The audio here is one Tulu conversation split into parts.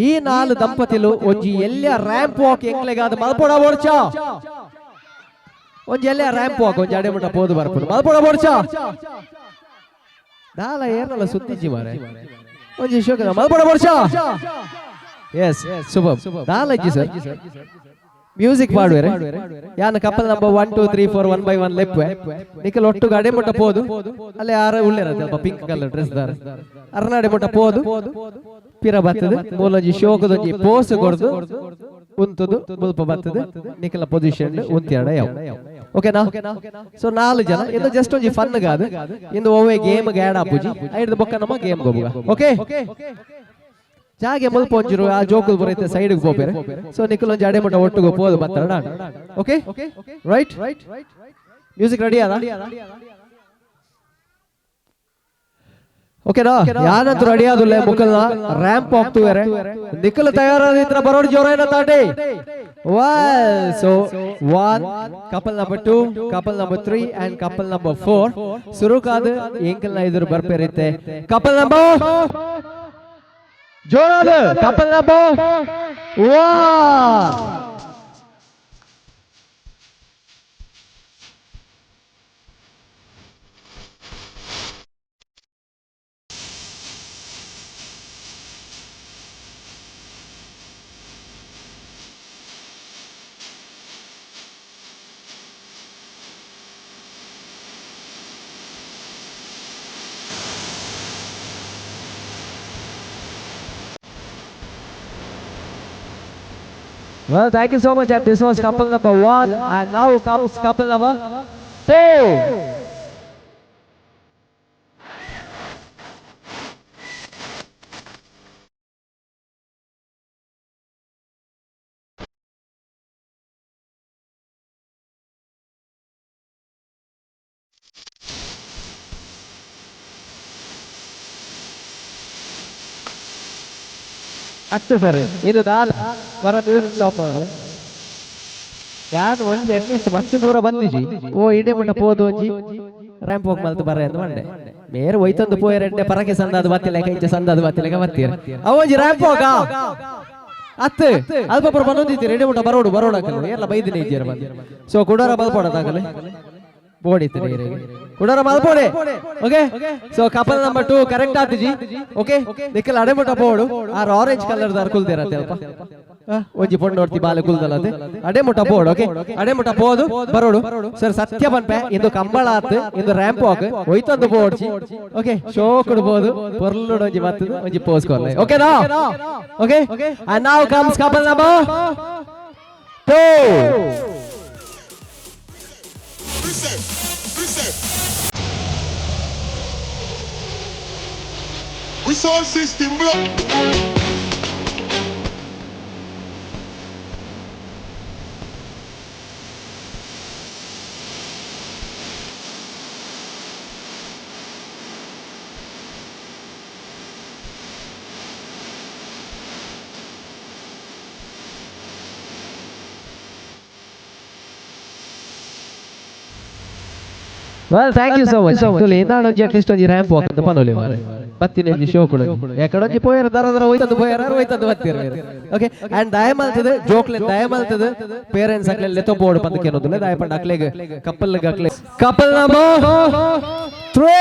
ಈ ನಾಲ್ ದಂಪತಿಲು ಒಂಜಿ ಎಲ್ಯ ರ್ಯಾಂಪ್ ವಾಕ್ ಎಂಕ್ಲೆಗಾದ ಮಲ್ಪೊಡ ಬೋಡ್ಚ. ಒಂಜಿ ಎಲ್ಯ ರ್ಯಾಂಪ್ ವಾಕ್, ಒಂಜಿ ಅಡೆ ಮುಟ್ಟ ಪೋದು ಬರ್ಪುಡು ಮಲ್ಪೊಡ ಬೋಡ್ಚ. ದಾಲ ಏರ್ನಲ ಸುದ್ದಿಜಿ ಮಾರೆ. ಒಂಜಿ ಶೋಕ ಮಲ್ಪೊಡ ಬೋಡ್ಚ. S, super. ದಾಲ ಇಜ್ಜಿ ಸರ್, ಮ್ಯೂಸಿಕ್ ಪಾಡುವೆರೆ. ಯಾನ್ couple number 1, 2, 3, 4 one by one ಲೆಪ್ಪೆ. ನಿಕಲ್ ಒಟ್ಟು ಅಡೆ ಮುಟ್ಟ ಪೋದು, ಅಲ್ಲೇ ಆರ ಉಲ್ಲೇರ ಅಲ್ಪ pink colour dress ದಾರ ಅರ್ನಾಡೆ ಮುಟ್ಟ ಪೋದು ಪಿರ ಬತ್ತದು, ಮೂಲೊಂಜಿ ಶೋಕದೊಂಜಿ ಪೋಸ್ ಕೊರ್ದು ಉಂತುದು ಮುಲ್ಪ ಬತ್ತದು ನಿಕಲ ಪೊಸಿಷನ್ ಉಂತಿಯಾಡ ಯಾವ. ಓಕೆನಾ? ಸೊ ನಾಲ್ ಜನ. ಇಂದು ಜಸ್ಟ್ ಒಂಜಿ ಫನ್ ಗಾದು. ಇಂದು ಒವ್ವೆ ಗೇಮ್ ಗ್ಯಾಡ್ ಆಪುಜಿ. ಐಡ್ದು ಬೊಕ್ಕ ನಮ್ಮ ಗೇಮ್ ಗೊಬ್ಬುಗ. ಓಕೆ, ಜಾಗೆ ಮುಲ್ಪ ಒಂಜಿರು ಆ ಜೋಕುಲ್ ಬರೈತೆ ಸೈಡ್ ಪೋಪೆರೆ. ಸೊ ನಿಕುಲ್ ಒಂಜಿ ಅಡೆ ಮುಟ್ಟ ಒಟ್ಟುಗು ಪೋದು ಬತ್ತಾರ. Okay, right, music ready ಅದ? ಓಕೆನಾ? ಯಾನಂತೂ ರೆಡಿ ಆದುಲ್ಲೆ. ಮುಕಲ್ನ ರ್ಯಾಂಪ್ ಹೋಗ್ತುವೆರೆ. ನಿಖಲ್ ತಯಾರಾದಿತ್ರ ಬರೋಡ್ ಜೋರೇನ ತಾಟಿ. Well, so 1, couple number 2, couple number 3 and couple number 4. ಸುರುಕಾದ ಎಂಕಲ್ನ ಎದುರು ಬರ್ಪೇರಿತ್ತೆ ಕಪಲ್ ನಂಬರ್, ಜೋರಾದ, couple number 1. Well, thank you so much. And this was couple number 1. And now comes couple number 2. ಅಷ್ಟು ಸರ್, ಇದು ದಾಲ್ ಬರ. ಯಾರು ಒಂಜಿ ಅಟ್ಲೀಸ್ಟ್ ಮಸ್ತ್ ದೂರ ಬಂದಿಜಿ. ಓ ಇಡೆ ಮುಟ್ಟ ಪೋದು ಒಂಜಿ ರ್ಯಾಂಪ್ ಹೋಗ್ ಮಲ್ತು ಬರ ಎಂದು ಮಂಡೆ ಮೇರೆ ಒಯ್ತೊಂದು ಪೋಯರೆಡ್ಡೆ ಪರಕೆ ಸಂದಾದ ಬತ್ತಿಲೆಕ, ಇಂಚ ಸಂದಾದ ಬತ್ತಿಲೆಕ ಬತ್ತೀರ. ಅವ ಒಂಜಿ ರ್ಯಾಂಪ್ ಹೋಗ ಅತ್ತು ಅಲ್ಪ ಪುರ ಬಂದೊಂದಿತ್ತೀರ. ಎಡೆ ಮುಟ್ಟ ಬರೋಡು ಬರೋಡು ಹಾಕಲು ಎಲ್ಲ ಬೈದಿನ ಇದ್ದೀರ ಬಂದು. ಸೊ ಕುಡಾರ ಮಲ್ಪೋಡ ತಾಕಲೆ ಬೋಡಿತ್ತು ನೀರಿಗೆ ಕುಡಾರ ಮಲ್ಪೋಡೆ. Okay, so couple number 2 correct ಆತಿಜಿ. Okay, nickel ಅಡೆ ಮುಟ್ಟ ಬೋಡು. R orange colour ದಾರ್ ಕುಲ್ದಿರತ್ತೆ ಅಲ್ಪ. ಒಂಜಿ ಪೊಣ್ಣು ನೋಡ್ತಿ ಬಾಲೆ ಕುಲ್ದಲತೆ. ಅಡೆ ಮುಟ್ಟ ಬೋಡು. ಓಕೆ, ಅಡೆ ಮುಟ್ಟ ಬೋದು ಬರೋಡು. ಸರ್, ಸತ್ಯ ಪನ್ಪೆ, ಇಂದು ಕಂಬಳ ಆತ್, ಇಂದು ರ್ಯಾಂಪ್ ವಾಕ್ ಒಯ್ತೊಂದು ಬೋಡ್ಚಿ. ಓಕೆ, ಶೋಕುಡು ಬೋದು ಪೊರ್ಲುಡು ಒಂಜಿ ಬತ್ತದು ಒಂಜಿ ಪೋಸ್ ಕೊರ್ಲೆ. ಓಕೆನಾ? Okay, and now comes couple number 2. Reset. Reset. We sound system block. Well, thank you so much. ಇಂದಾಣ ಒಂಜಿ ಅಟ್ಲೀಸ್ಟ್ ಒಂಜಿ ರ್ಯಾಂಪ್ ವಾಕ್ ಅಂತ ಪನೊಲಿ ಮಾರೆ. ಬತ್ತಿನ ಒಂಜಿ ಶೋ ಕೂಡ ಎಕಡೊಂಜಿ ಪೋಯರ ದರ ದರ ಹೋಯ್ತಂದು ಪೋಯರ ಹೋಯ್ತಂದು ಬತ್ತೀರ. ಓಕೆ, ಅಂಡ್ ದಯ ಮಲ್ತದ ಜೋಕ್ಲೆ, ದಯ ಮಲ್ತದ ಪೇರೆಂಟ್ಸ್ ಅಕ್ಲೆ ಲೆತ್ತೊ ಬೋರ್ಡ್ ಪಂದ್ ಕೇನೊಂದುಲ್ಲೆ. ದಯ ಪಂಡ ಅಕ್ಲೆಗ್ ಕಪ್ಪಲ್ ಅಕ್ಲೆ. Couple number 3.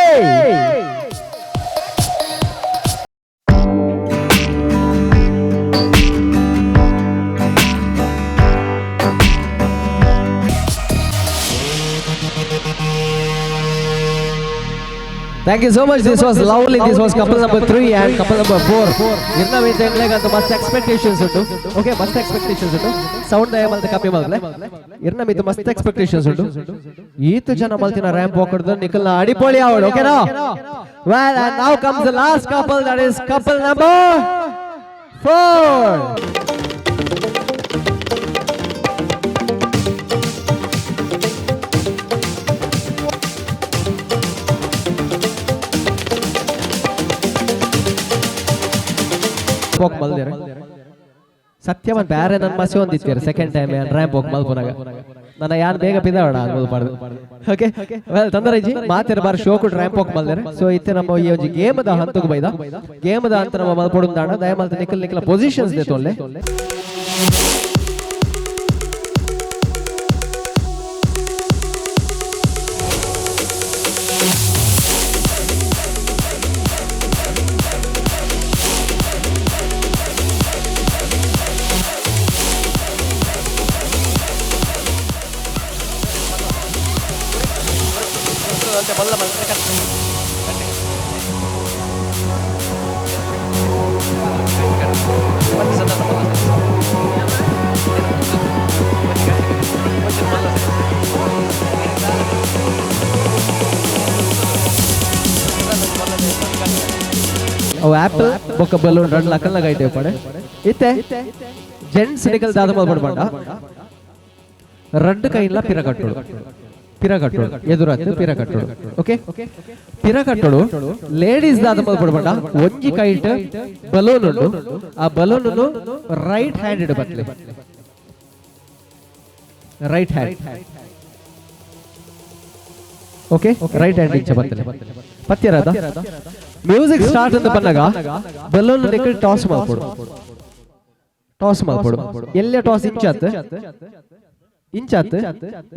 Thank you so much. This was lovely. This was couple number 3 and couple number 4. ಇರ್ನ ಎಂಕ್ಲೆಗ್ ಅಂತ ಮಸ್ತ್ ಎಕ್ಸ್ಪೆಕ್ಟೇಷನ್ಸ್ ಉಂಟು. ಓಕೆ, ಮಸ್ತ್ ಎಕ್ಸ್ಪೆಕ್ಟೇಷನ್ಸ್ ಉಂಟು. ಸೌಂಡ್ ದಯ ಮಲ್ತ ಕಮ್ಮಿ ಮಲ್ಲೆ. ಇರ್ನ ಮಿತ್ ಮಸ್ತ್ ಎಕ್ಸ್ಪೆಕ್ಟೇಷನ್ಸ್ ಉಂಟು. ಈತ ಜನ ಮಲ್ತಿನ ರ್ಯಾಂಪ್ ವಾಕರ್ದ ನಿಖಲ್ನ ಅಡಿಪೋಳಿ ಅವಳು. ಓಕೆನಾ? Well, and now comes the last couple, that is couple number 4. Walk ಮಲ್ದೇರೆ. ಸತ್ಯವನ್ ಬೇರೆ ನನ್ನ ಮಸಿ ಒಂದಿತ್ತೀರ second time ramp walk ಮಲ್ಪುನಾಗ. ನನ್ನ ಯಾನ್ ಬೇಗ ಪಿದಾವಣ ಅನ್ಬೋದು ಪಾಡ್ದು. ಓಕೆ, ವೆಲ್, ತೊಂದರೆ ಇಜ್ಜಿ. ಮಾತೆರ್ ಬಾರಿ ಶೋಕು ರ್ಯಾಂಪ್ ವಾಕ್ ಮಲ್ದೆರ್. ಸೊ ಇತ್ತೆ ನಮ್ಮ ಈ ಒಂಜಿ ಗೇಮದ ಹಂತಗ್ ಬೈದ. ಗೇಮದ ಹಂತ ನಮ್ಮ ಮಲ್ಪೊಡುಂದಾಂಡ ದಯಮಲ್ತ್ ನಿಕಲ್ ನಿಕಲ ಪೊಸಿಷನ್ಸ್ ದೆತೊನ್ಲೆ. ಅವು ಆಪಲ್ ಬೊಕ್ಕ ಬಲೂನ್ ರಡ್ಡ್ ಲಕ್ಕಲ್ನ ಗೈಟೆ ಪಡೆ. ಇತ್ತೆ ಜೆಂಟ್ಸ್ ನಿಕಲ್ ದಾದ ಮಲ್ಪೊಡು ಪಂಡ, ರಡ್ಡ್ ಕೈಲ ಪಿರ ಕಟ್ಟೋಡು, ಪಿರ ಕಟ್ಟೋಡು, ಎದುರತ್ತು ಪಿರ ಕಟ್ಟೋಡು. ಓಕೆ, ಪಿರ ಕಟ್ಟೋಡು. ಲೇಡೀಸ್ ದಾದ ಮಲ್ಪೊಡು ಪಂಡ, ಒಂಜಿ ಕೈಟ್ ಬಲೂನ್ ಉಂಡು, ಆ ಬಲೂನ್ ರೈಟ್ ಹ್ಯಾಂಡ್ ಬತ್ಲೆ, right hand. Okay, right hand ಇಂಚ ಬತ್ತಲೆ ಪತ್ಯರದ. ಮ್ಯೂಸಿಕ್ ಸ್ಟಾರ್ಟ್ ಅಂತ ಬಂದಾಗ ಬಲೂನ್ ನಿಕಲ್ ಟಾಸ್ ಮಲ್ಪೊಡು, ಟಾಸ್ ಮಲ್ಪೊಡು. ಎಲ್ಲೆ ಟಾಸ್ ಇಂಚಾತ್ ಇಂಚಾತ್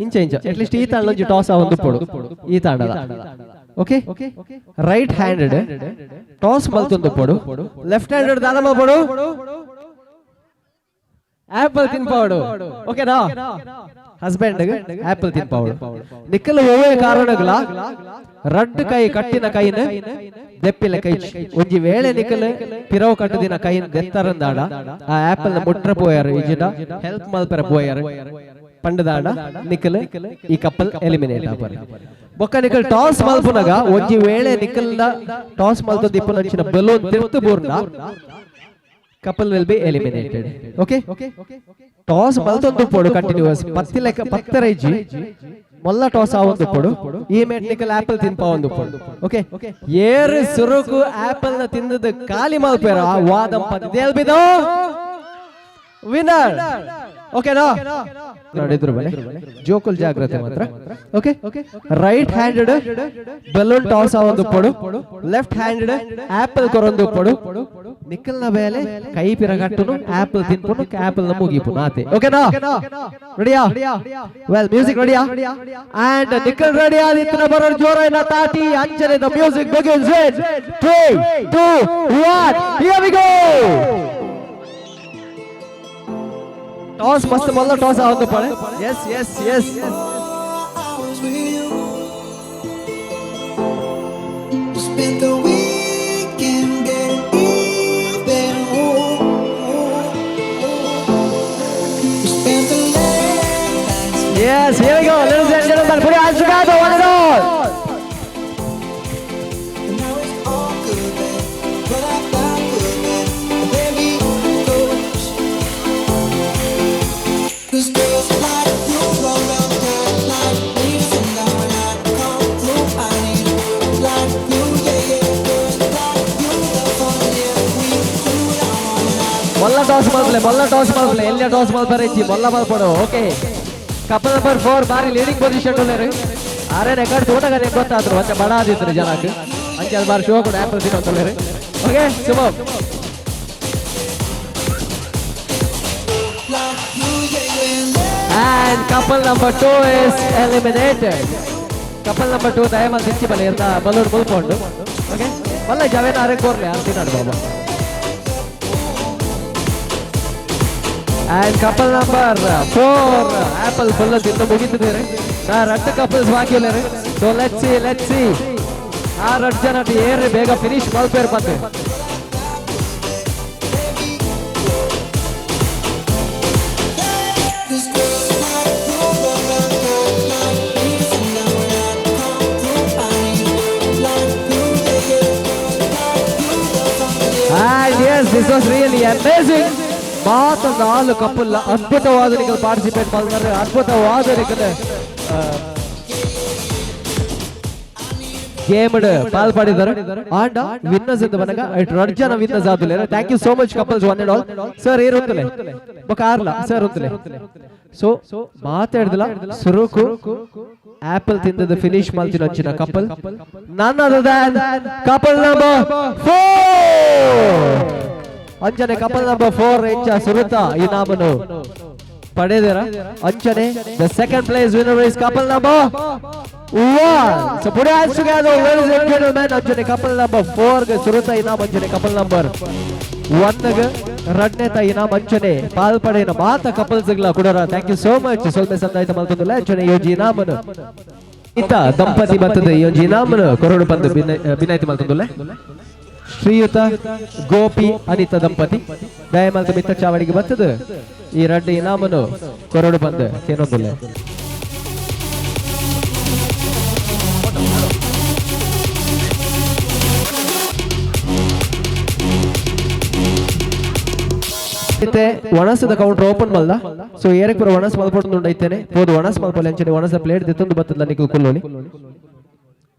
ಇಂಚ ಇಂಚ ಅಟ್ಲೀಸ್ಟ್ ಈ ತಾಂಡ ಟಾಸ್ ಆವೊಂದು ಪೊಡು ಈ ತಾಂಡದ. ಓಕೆ, ರೈಟ್ ಹ್ಯಾಂಡೆಡ್ ಟಾಸ್ ಮಲ್ತೊಂದು ಪೊಡು. ಲೆಫ್ಟ್ ಹ್ಯಾಂಡೆಡ್ ದಾದ ಮಲ್ಪೊಡು? ಆಪಲ್ ತಿನ್ಪಾವಡು. ಓಕೆನಾ? ಹಸ್ಬೆಂಡ್ ಆಪಲ್ ತಿನ್ಪಾವಡು. ನಿಕ್ಕಲ್ ಒವ್ವೇ ಕಾರಣಗಳ ರಡ್ಡ್ ಕೈ ಕಟ್ಟಿನ ಕೈನ ದೆಪ್ಪಿಲ ಕೈ. ಒಂಜಿ ವೇಳೆ ನಿಕ್ಕಲ್ ಪಿರವು ಕಟ್ಟದಿನ ಕೈನ ದೆತ್ತರಂದಾಡ, ಆ ಆಪಲ್ ನ ಮುಟ್ರ ಪೋಯಾರು ಇಜಿಡ ಹೆಲ್ಪ್ ಮಲ್ಪರ ಪೋಯಾರು ಪಂಡದಾಡ, ನಿಕ್ಕಲ್ ಈ ಕಪ್ಪಲ್ ಎಲಿಮಿನೇಟ್ ಆಪರ್. ಬೊಕ್ಕ ನಿಕ್ಕಲ್ ಟಾಸ್ ಮಲ್ಪುನಗ ಒಂಜಿ ವೇಳೆ ನಿಕ್ಕಲ್ನ ಟಾಸ್ ಮಲ್ತ ದಿಪ್ಪುನಂಚಿನ ಬಲೂನ್ ತಿರ್ತು ಬೂರ್ನ, couple will be eliminated. Okay, toss ಮಲ್ತೊಂದು ಪೋಡು ಕಂಟಿನ್ಯೂಸ್. ಪತ್ತಿ ಲೆಕ್ಕ ಪತ್ತರ ಇಜ್ಜಿ, ಮೊಲ್ಲ ಟಾಸ್ ಆವೊಂದು ಪೋಡು. ಈ ಮೇಟ್ ನಿಕಲ್ ಆಪಲ್ ತಿನ್ಪಾವೊಂದು ಪೋಡು. ಓಕೆ, ಏರು ಸುರುಕು ಆಪಲ್ ನ ತಿಂದದ ಖಾಲಿ ಮಲ್ಪೇರ, ಆ ವಾದಂಪತಿ they'll be the winner. ಓಕೆನಾ? ನೋಡಿದ್ರು ಬಲೆ ಜೋಕುಲ್ ಜಾಗ್ರತೆ ಮಾತ್ರ. Okay, right handed balloon toss ಆವೊಂದು ಪೊಡು, ಲೆಫ್ಟ್ ಹ್ಯಾಂಡೆಡ್ ಆಪಲ್ ಕೊರೊಂದು ಪೊಡು. ನಿಕ್ಕಲ್ನ ಬೇಲೆ ಕೈ ಪಿರಗಟ್ಟುನು, ಆಪಲ್ ತಿನ್ಪುನು, ಆಪಲ್ ನ ಮುಗಿಪುನು, ಆತೆ. ಓಕೆನಾ? ರೆಡಿಯಾ? ವೆಲ್, ಮ್ಯೂಸಿಕ್ ರೆಡಿಯಾ? ಅಂಡ್ ನಿಕ್ಕಲ್ ರೆಡಿ ಆದಿತ್ತಿನ ಬರೋರು ಜೋರಾಯಿನ ತಾಟಿ. ಅಂಚನೆ the music begins in 3, 2, 1. Here we go. Toss ಮಸ್ತ್ ಮೊಲ್ಲ ಟಾಸ್ ಆವೊಂದು ಪಡೆ. S S S. I was with you. We spent the weekend getting even. Oh, we spent the late nights. Yes, here we go. Ladies and gentlemen, put your hands together, one and all. And now it's all good, man. But I got good, man. And there he goes. 'Cause girls like you run round town like me. Sundown when I come through. I need a girl like you, yeah. Girls like you, the fun, yeah. We do what I want and I ಮೊಲ್ಲ ಟಾಸ್ ಮಲ್ಪಲೆ, ಮೊಲ್ಲ ಟಾಸ್ ಮಲ್ಪಲೆ. ಎಲ್ಲ ಟಾಸ್ ಮಲ್ಪರೆ ಇಜ್ಜಿ, ಮೊಲ್ಲ ಮಲ್ಪಡು. ಓಕೆ, ಕಪಲ್ ನಂಬರ್ 4 ಬಾರಿ ಲೀಡಿಂಗ್ ಪೊಸಿಷನ್ ಉಲ್ಲೆರ್. ಆರೆ ರೆಕಾರ್ಡ್ ತೋಟಗ ಗೊತ್ತಾದ್ರು ಒಂಚ ಬಡ ಆದಿತ್ರು ಜನಕ್. ಅಂಚೆ ಅದು ಬಾರಿ ಶೋ ಕೂಡ ಆಪಲ್ ತಿನ್ನೊಂದುಲ್ಲೆರ್. ಓಕೆ, ಸುಮೋ. Like you, yeah. And couple number 2 is eliminated. Couple number 2 ದಯಮಾಲ್ ತಿಂಚಿ ಬಲೆ ಇರ್ನ ಬಲೂನ್ ಮುಲ್ಕೊಂಡು. ಓಕೆ, ಮಲ್ಲ ಜವೇನ ಅರೆ ಕೋರ್ಲೆ ಅರೆ ತಿನ್ನಾಡು ಬಾಬಾ. And couple number 4 apple full ತಿಂದು ಮುಗಿತಿದ್ದಾರೆ. ನಾ ರಡ್ಡು ಕಪಲ್ಸ್ ಬಾಕಿ ಉಲ್ಲೆರ್. So let's see, let's see. ಆ ರಡ್ಡು ಜನ ಏರ್ ಬೇಗ ಫಿನಿಶ್ ಮಲ್ಪೇರ್ ಪತ್ತೆ. 'Cause girls like you run round town like me. Sundown when I come through. I need a girl like you, yeah. Girls like you, the fun, yeah. And yes, this was really amazing. ಮಾತ ನಾಲ್ ಕಪಲ್ ಅದ್ಭುತವಾದ ನಿಕಲ್ ಪಾರ್ಟಿಸಿಪೇಟ್ ಮಾಡ್ತಾರೆ. ಅದ್ಭುತವಾದ ನಿಕಲ್ Game Pal ಪಡೆದರು. ಆಂಡ ವಿನ್ನರ್ಸ್ ಅಂತ ಬಂದಾಗ it ರಡ್ ಜನ ವಿನ್ನರ್ಸ್ ಆದುಲ್ಲೇರು. Thank you so much, couples one and all. Sir, ಏರುತ್ತಲೆ ಬೊಕ ಆರ್ಲ ಸರ್ ಉಂತಲೆ. ಸೊ ಮಾತಾಡ್ದಿಲ್ಲ, ಸುರುಕು ಆಪಲ್ ತಿಂದದ ಫಿನಿಶ್ ಮಲ್ತಿನ ಅಂಚಿನ couple none other than couple number 4. ಅಂಚನೆ ಕಪಲ್ ನಂಬರ್ 4 ಎಂಚ ಸುರುತ ಇನಾಮನು ಪಡೆದರ. ಅಂಚನೆ the second place winner is couple number 1. So put hands together, ladies and gentlemen. ಅಂಚನೆ ಕಪಲ್ ನಂಬರ್ 4 ಗೆ ಸುರುತ ಇನಾಮ್, ಅಂಚನೆ ಕಪಲ್ ನಂಬರ್ 1 ಗೆ ರಡ್ನೇತ ಇನಾಮ್. ಅಂಚನೆ ಪಾಲ್ ಪಡೆಯಿನ ಮಾತ couples ಗ್ಲ ಕುಡರ thank you so much. ಸ್ವಲ್ಪ ಸಂದಾಯ್ತ ಮಲ್ತೊಂದುಲ್ಲ. ಅಂಚನೆ ಯೋಜಿ ಇನಾಮನು ಇತ್ತ ದಂಪತಿ ಬತ್ತದ ಈ ಒಂಜಿ ಇನಾಮನು ಕೊರಡು ಬಂದು ಬಿನಾಯ್ತಿ ಮಲ್ತೊಂದುಲ್ಲ. ಶ್ರೀಯುತ ಗೋಪಿ ಅನಿತ ದಂಪತಿ, ದಯಮಲ್ತ ಮಿತ್ತ ಚಾವಡಿಗೆ ಬತ್ತದ ಈ ರಡ್ಡು ಇನಾಮನು ಕೊರಡು ಬಂದು ಕೇನೊಂದುಲ್ಲ. ಇತ್ತೆ ಒಣಸದ ಕೌಂಟರ್ ಓಪನ್ ಮಲ್ದ. ಸೊ ಏರಕ್ ಪೂರ ಒಣಸ್ ಮಲ್ಪೊಂದು ಐತೇನೆ ಪೋದು ಒಣಸ್ ಮಲ್ಪೊಲೆ. ಅಂಚನೆ ಒಣಸ ಪ್ಲೇಟ್ ದೆತ್ತೊಂದು ಬತ್ತದ ನಿಕಲ್ ಕುಲ್ಲೋಲಿ.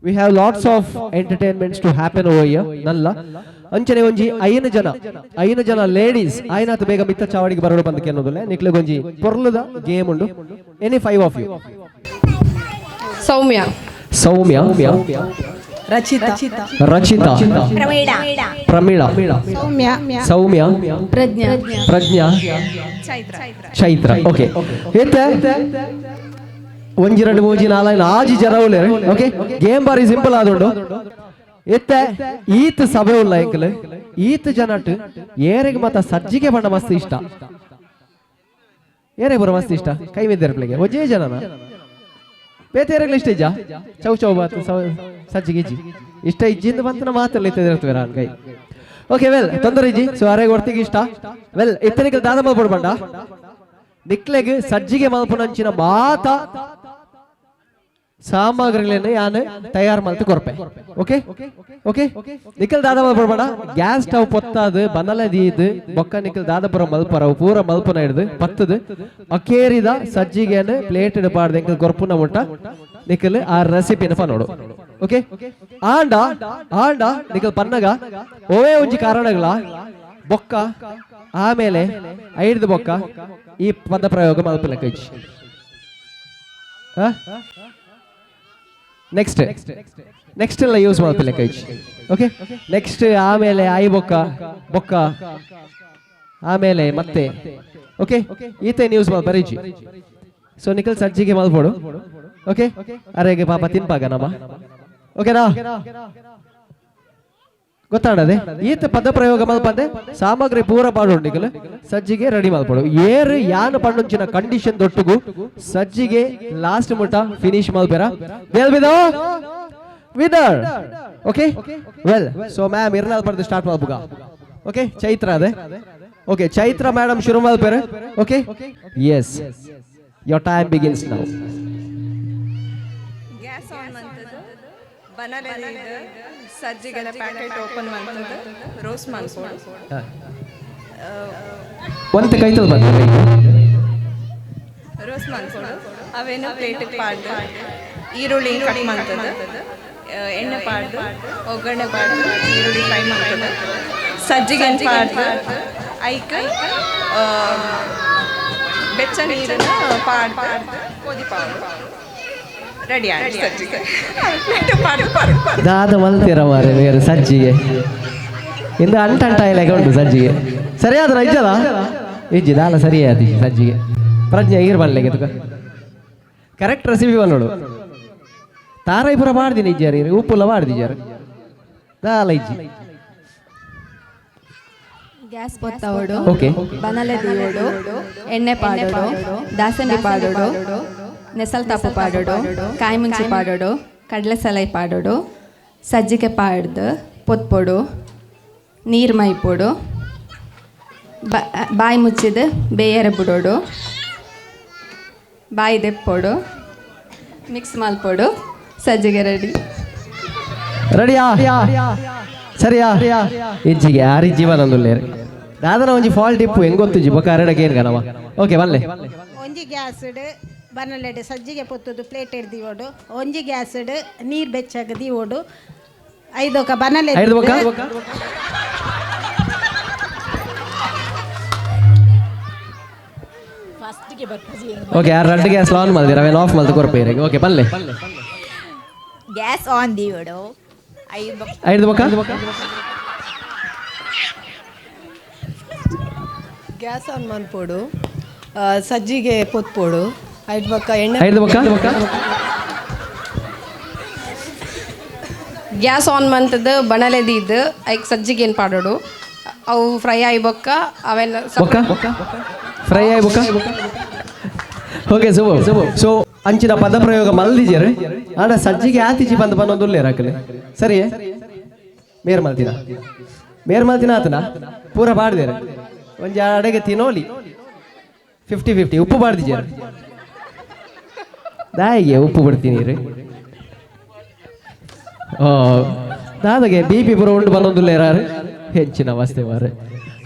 We have lots of entertainments to happen over here ನಲ್ಲ. ಅಂಚನೆ ಒಂಜಿ 5 ಜನ ಲೇಡೀಸ್ ಆಯ್ನಾತ್ ಬೇಗ ಮಿತ್ತ ಚಾವಡಿಗೆ ಬರೋಡು ಬಂದಕ್ಕೆ ಅನ್ನೋದಿಲ್ಲ. ನಿಕ್ಲೆಗ್ ಒಂಜಿ ಪೊರ್ಲುದ ಗೇಮ್ ಉಂಡು. Any five of you. Soumya. Soumya. Rachita. Rachita. Pramila. Pramila. Soumya. Soumya. Prajna. Prajna. Chaitra. Okay, ಇತ್ತೆ ಒಂಜಿ ಎರಡು ಮೂಜಿ ನಾಲ್ಕು ಆಜಿ ಜನ ಉಲ್ಲೇರು. ಓಕೆ, ಗೇಮ್ ಬಾರಿ ಸಿಂಪಲ್ ಆದುಂಡು. ಇತ್ತೆ ಈತ್ ಸಭೆ ಉಲ್ಲ ಎಂಕಲ್. ಈತ್ ಜನಟ್ ಏರೆಗ್ ಮತ ಸಜ್ಜಿಗೆ ಬಣ್ಣ ಮಸ್ತ್ ಇಷ್ಟ? ಏರೆ ಬರ ಮಸ್ತ್ ಇಷ್ಟ? ಕೈ ಮಿದ್ದೇರ್ ಪ್ಲೇಗೆ ಒಂಜೇ ಜನನ. ಬೇತೆ ಏರೆಗ್ಲ ಇಷ್ಟ ಇಜ್ಜಾ? ಚೌ ಚೌ ಬಾತ್ ಸಜ್ಜಿಗೆ ಇಜ್ಜಿ ಇಷ್ಟ ಇಜ್ಜಿಂದ ಬಂತನ ಮಾತೆಲ್ಲ ಇತ್ತಿರ್ತೀವಿ ನಾನು ಕೈ. ಓಕೆ, ವೆಲ್, ತೊಂದರೆ ಇಜ್ಜಿ. ಸೊ ಅರೆಗ್ ಒರ್ತಿಗೆ ಇಷ್ಟ. ವೆಲ್, ಇತ್ತನಿಗೆ ದಾದ ಮಲ್ಪೊಡು ಬಂಡ, ನಿಕ್ಲೆಗ್ ಸಜ್ಜಿಗೆ ಮಲ್ಪುನಂಚಿನ ಮಾತ ಸಾಮಗ್ರಿಗಳನ್ನು ಯಾನ್ ತಯಾರು ಮಲ್ತು ಕೊರ್ಪೆ. ಓಕೆ ಓಕೆ, ನಿಖಲ್ ದಾದ ಮಲ್ಪೊಡು, ಗ್ಯಾಸ್ ಸ್ಟವ್ ಪೊತ್ತಾದು ಬನಲ ದೀದ್ ಬೊಕ್ಕ ನಿಖಲ್ ದಾದಪುರ ಮಲ್ಪರವು ಪೂರ ಮಲ್ಪನ ಹಿಡ್ದು ಪತ್ತದು ಅಕೇರಿದ ಸಜ್ಜಿಗೆನ ಪ್ಲೇಟ್ ಪಾಡ್ದು ಎಂಕಲ್ ಕೊರ್ಪುನ ಮುಟ್ಟ ನಿಖಲ್ ಆ ರೆಸಿಪಿನ ಪನೋಡು. ಓಕೆ, ಆಂಡ ಆಂಡ ನಿಖಲ್ ಪನ್ನಗ ಓವೇ ಒಂಜಿ ಕಾರಣಗಳ ಬೊಕ್ಕ ಆಮೇಲೆ ಐಡ್ದು ಬೊಕ್ಕ ಈ ಪದ ಪ್ರಯೋಗ ಮಲ್ಪಲೆಕ್ಕ ಇಜ್ಜಿ. ನೆಕ್ಸ್ಟ್ ನೆಕ್ಸ್ಟ್ ಎಲ್ಲ ಯೂಸ್ ಮಲ್ಪಲೆಕ್ಕ ಇಜ್ಜಿ. ಓಕೆ, ನೆಕ್ಸ್ಟ್ ಆಮೇಲೆ ಆಯಿ ಬೊಕ್ಕ ಬೊಕ್ಕ ಆಮೇಲೆ ಮತ್ತೆ ಓಕೆ ಈತೇನು ಯೂಸ್ ಮಲ್ಪ ಇಜ್ಜಿ. ಸೊ ನಿಖಲ್ ಸಜ್ಜಿಗೆ ಮಲ್ಪೊಡು. ಓಕೆ, ಅರೆಗೆ ಪಾಪ ತಿನ್ಪಾಗ ನಮ್ಮ. ಓಕೆನಾ? ಗೊತ್ತಾಡದೆ ಈತ ಪದ ಪ್ರಯೋಗ ಮಲ್ಪಂದೆ ಸಾಮಗ್ರಿ ಪೂರ ಪಾಡು ನಿಕಲ್ ಸಜ್ಜಿಗೆ ರೆಡಿ ಮಲ್ಪಡು. ಏರು ಯಾನ್ ಪಂಡುಂಚಿನ ಕಂಡೀಷನ್ ದೊಟ್ಟುಗು ಸಜ್ಜಿಗೆ ಲಾಸ್ಟ್ ಮುಟ ಫಿನಿಶ್ ಮಲ್ಪೆರ they'll be the winner. Okay, well, so ma'am, ಇರ್ನಾಲ್ ಪಡ್ದು start ಮಲ್ಪುಗ. Okay, Chaitra ಅದೇ. ಓಕೆ, ಚೈತ್ರ ಮೇಡಮ್ ಶುರು ಮಲ್ಪೆರ. Okay, yes, your time begins now. Gas on ಮಂತದ್ದು, ಬನಲೆ ಸಜ್ಜಿಗೆಲ್ಲ ಪ್ಯಾಕೆಟ್ ಓಪನ್ ಮಂತದ್ದು, ರೋಸ್ಟ್ ಮಲ್ಪೊಡು. ಒಂತೆ ಕೈತಲ್ ಬಂದ. ರೋಸ್ಟ್ ಮಲ್ಪೊಡು. ಅವೇನು ಪ್ಲೇಟಿಗೆ ಪಾಡ್ದು, ಈರುಳ್ಳಿ ಕಟ್ ಮಂತದ್ದು, ಎಣ್ಣೆ ಪಾಡ್ದು, ಒಗ್ಗರಣೆ ಪಾಡ್ದು, ಈರುಳ್ಳಿ ಫ್ರೈ ಮಾಡ್ತದೆ, ಸಜ್ಜಿಗೆ ಪಾಡ್ದು, ಐಕ್ ಬೆಚ್ಚ ನೀರನ್ನು ಪಾಡ್ದು ಕೊದಿಪಾಡು. ರೆಡಿ ಆಯ್ತು ಸಜ್ಜಿಗೆ. ಪ್ಲೇಟ್ ಪಾಡ್ದು ಪಾಡು. ದಾದ ಮಲ್ತೀರ ಮಾರೆ ಬೇರೆ ಸಜ್ಜಿಗೆ? ಇಂದ ಅಂಟ ಅಂಟ ಇಲಾಖೆ ಉಂಟು ಸಜ್ಜಿಗೆ. ಸರಿಯಾದ್ರ ಇಜ್ಜಲ್ಲ ಇಜ್ಜಿ ದಾಲ ಸರಿ ಆಯ್ತು ಸಜ್ಜಿಗೆ. ಪ್ರಜ್ಞೆ ಈರ್ ಬಲ್ಲೆಗೆ ಕರೆಕ್ಟ್ ರೆಸಿಪಿ ಬಲ್ಲೋಡು. ತಾರಾಯಿಪುರ ಮಾಡ್ದಿನಿ ಇಜ್ಜಾರಿ, ಉಪ್ಪುಲ್ಲ ಮಾಡ್ದಿಜ್ಜಾರು, ದಾಲ ಇಜ್ಜಿ. ಗ್ಯಾಸ್ ಪೊತ್ತವಡು. ಓಕೆ. ಬನಲೆ ದೀವೋಡು, ಎಣ್ಣೆ ಪಾಡೋಡು, ದಾಸಂಡಿ ಪಾಡೋಡು, ನೆಸಲ್ ತಾಪು ಪಾಡೋಡು, ಕಾಯಿ ಮುಂಚಿ ಪಾಡೋಡು, ಕಡಲೆ ಸಲೈ ಪಾಡೋಡು, ಸಜ್ಜಿಗೆ ಪಾಡ್ದು ಪೊತ್ಪೊಡು, ನೀರು ಮೈಪೊಡು, ಬಾಯಿ ಮುಚ್ಚಿದ ಬೇಯರ ಬಿಡೋಡು, ಬಾಯಿ ದೆಪ್ಪೋಡು, ಮಿಕ್ಸ್ ಮಲ್ಪೊಡು, ಸಜ್ಜಿಗೆ ರೆಡಿ. ರೆಡಿಯಾ? ಸರಿಯಾ? ಇಜ್ಜಿಗೆ ಯಾರಿ ಜೀವನ ಅಂದುಲ್ಲೇರು. ದಾದನ ಒಂಜಿ ಫಾಲ್ಟ್ ಇಪ್ಪು, ಹೆಂಗ್ ಗೊತ್ತಿಜ್ಜಿ ಬೊಕ್ಕ ಅರಡಕ್ಕೆ ಏನು ಗನವ. ಓಕೆ, ಬಲ್ಲೆ. ಒಂಜಿ ಗ್ಯಾಸ್ ಬನಲೆಡ್ ಸಜ್ಜಿಗೆ ಪೊತ್ತುದು ಪ್ಲೇಟ್ ದೀವೊಡು. ಒಂಜಿ ಗ್ಯಾಸ್ಡ್ ನೀರು ಬೆಚ್ಚಗ ದೀವೊಡು. ಐದೊಕ ಬನಲೆ. ಐದು ಬೊಕ್ಕ? ಓಕೆ, ಯಾರು ರಡ್ಡ್ ಗ್ಯಾಸ್ ಆನ್ ಮಲ್ದಿರ, ಅವೇನು ಆಫ್ ಮಲ್ತು ಕೊರ್ಪೇರಿಗೆ. ಓಕೆ, ಪಲ್ಲೆ. ಗ್ಯಾಸ್ ಆನ್ ದೀವಡು, ಐದು. ಐದು ಬೊಕ್ಕ? ಗ್ಯಾಸ್ ಆನ್ ಮನ್ಪೋಡು, ಸಜ್ಜಿಗೆ ಪೊತ್ಪೋಡು, ಐದು ಬೊಕ್ಕ ಎಣ್ಣೆ. ಐದು ಬೊಕ್ಕ? ಗ್ಯಾಸ್ ಆನ್ ಮಂತದ್ದು, ಬಣಲೆ ದೀದ್, ಐಕ್ ಸಜ್ಜಿಗೆ ಏನು ಪಾಡೋಡು, ಅವು ಫ್ರೈ ಆಯಿ ಬೊಕ್ಕ ಅವೆಲ್ಲ. ಬೊಕ್ಕ ಫ್ರೈ ಆಯ್ ಬೊಕ್ಕ. ಓಕೆ, ಸೊ ಸೊ ಅಂಚಿನ ಪದ ಪ್ರಯೋಗ ಮಲ್ದಿಜೆರ್. ಆಂಡ ಸಜ್ಜಿಗೆ ಆತಿಜಿ ಬಂದು ಬಂದೊಂದು ಹಾಕಲೆ. ಸರಿ, ಮೇರ್ ಮಲ್ತಿನ, ಮೇರ್ ಮಲ್ತಿನ ಆತನ ಪೂರ ಪಾಡ್ದೇರು. ಒಂಜಿ ಅಡೆಗೆ ತಿನೋಲಿ, 50-50. ಉಪ್ಪು ಪಾಡ್ದಿಜೆರ್, ದಾಯಿಗೆ ಉಪ್ಪು ಬಿಡ್ತೀನಿ ರೀ. ಓ ದಾದಾಗೆ ಬಿಪಿ ಪೂರ ಉಂಡು ಬಂದೊಂದುಲ್ಲೇರಾರು ಹೆಚ್ಚಿನ ಅವಸ್ಥೆ ಮಾರೆ.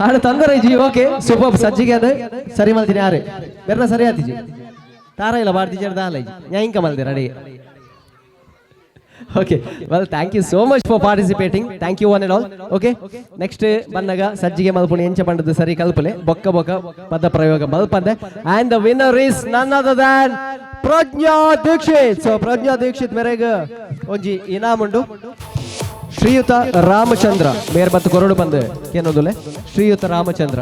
ಆಡ ತಂದರೆ ಜಿ. Okay, super. ಸಜ್ಜಿಗೆ ಅದು ಸರಿ ಮಲ್ತೀನಿ ಯಾರು ಬೆರ್ನ ಸರಿ ಆತಿಜಿ. ತಾರ ಇಲ್ಲ ಬಾಡ್ದಿಜರ್ ದಾಲ ನ್ಯಾಯಿಂಕ ಮಲ್ದಿರ ಅಡಿಗೆ. Okay, well, thank you so much for participating. Thank you, one and all. Okay, next ಬಂದಾಗ ಸಜ್ಜಿಗೆ ಮಲ್ಪುಣಿ ಎಂಚ ಪಂಡದ್ದು ಸರಿ ಕಲ್ಪಲೆ. ಬೊಕ್ಕ ಬೊಕ್ಕ ಪದ ಪ್ರಯೋಗ ಮಲ್ಪಂದೆ. And the winner is none other than Prajna Dikshit. So Prajna Dikshit ಮೆರೆಗ್ ಒಂಜಿ ಇನಾಮುಂಡು. ಶ್ರೀಯುತ ರಾಮಚಂದ್ರ ಮೇರ್ ಬತ್ತು ಕೊರಡು ಬಂದು ಏನೊಂದುಲೆ. ಶ್ರೀಯುತ ರಾಮಚಂದ್ರ.